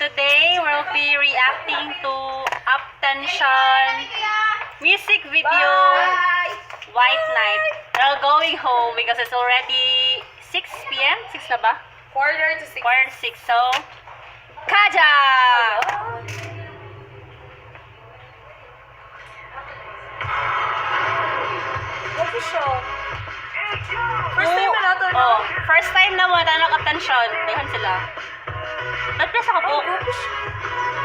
Today we'll be reacting to UP10TION music video White Night. We're going home because it's already 6 p.m. 6 na ba? 5:45. 5:45. So, 가자! Gwapo siya. First time na nato, no? Oh, first time na mo tanak UP10TION. Daghan sila. Nagpila sa Oh, kabuok. gwapo siya. Oh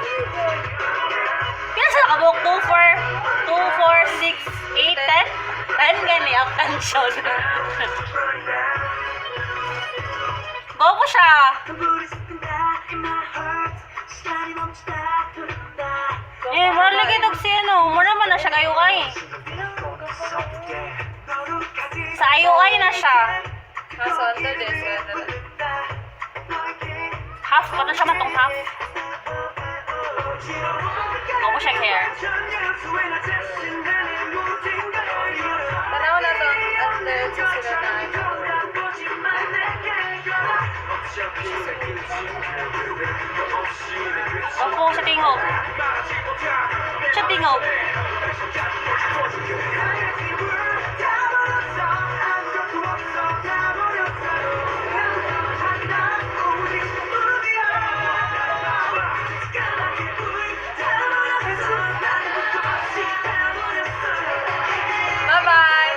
my God. Pila sa kabuok? 2, 4, 2, 4, 6, 8, 10? 10 gani UP10TION. Gwapo siya. Eh, mura lagi tog si ano, mura man na siya kayo kay. Sa IOI na siya. Nasa under din sila na. Half, pa na siya matong half. Gwapo siya hair. Tanaw na to under sa sila na. Gwapo siya tingog. Siya tingog. Bye-bye!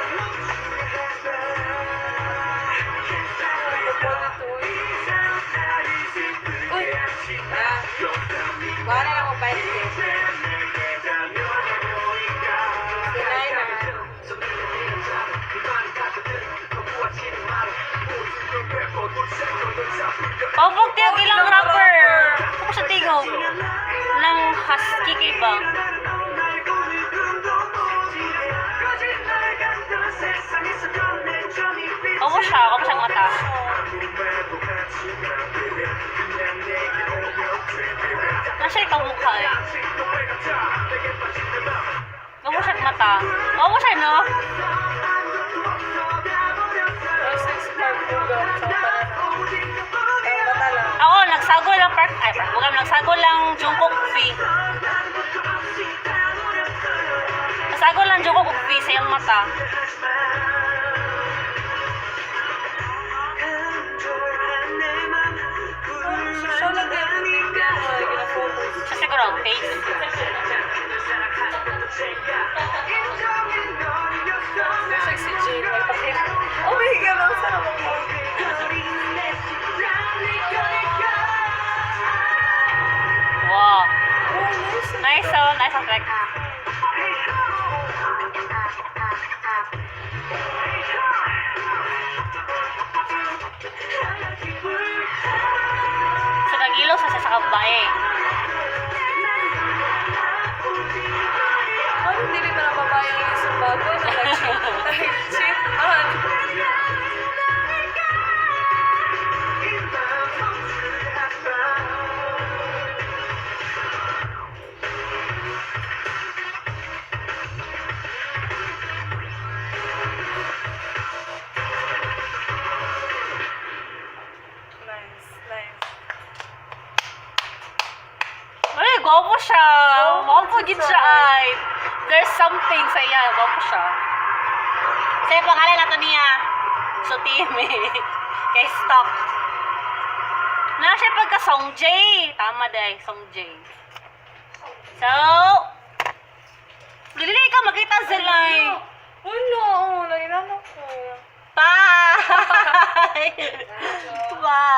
Uy! Ah. Wala na ako 5K. Sinay na. Pabog tiyo ilang rapper. Gwapo siya tingog. Nang husky kay ba? Gwapo siya, gwapo siyang mata. Nasa ikaw mukha eh. Gwapo siya mata. Gwapo siya, no? Tapos si Park Bo-gum, tsaka pala. Ang mata lang. Ako, nagsago lang Park, ay, Park Bo-gum, nagsago lang Jungkook V. Nagsago lang Jungkook V sa iyang mata. Siya lang yung gina-focus. Siya siguro ang face. Siya si Jane, may pakita. Oh my God, ang sarap ako. Wow. Oh, nice. Nice, oh. Nice effect. So, nag-ilaw sa siya sa kabae. Ano, hindi pa na babae ang isang bago na nag-cheat. Nag-cheat on. Nice, nice. Ay, gwapo siya. Oh, Gwapo gid siya ay. There's something sa iya. Gwapo siya. Sa pangalan nato niya. Sutime. Kay Stock. Na siya pagka Song J. Tama day, Song J. So, dili ka makita sila eh. Wala, oh, nailan ako. Bye! Bye!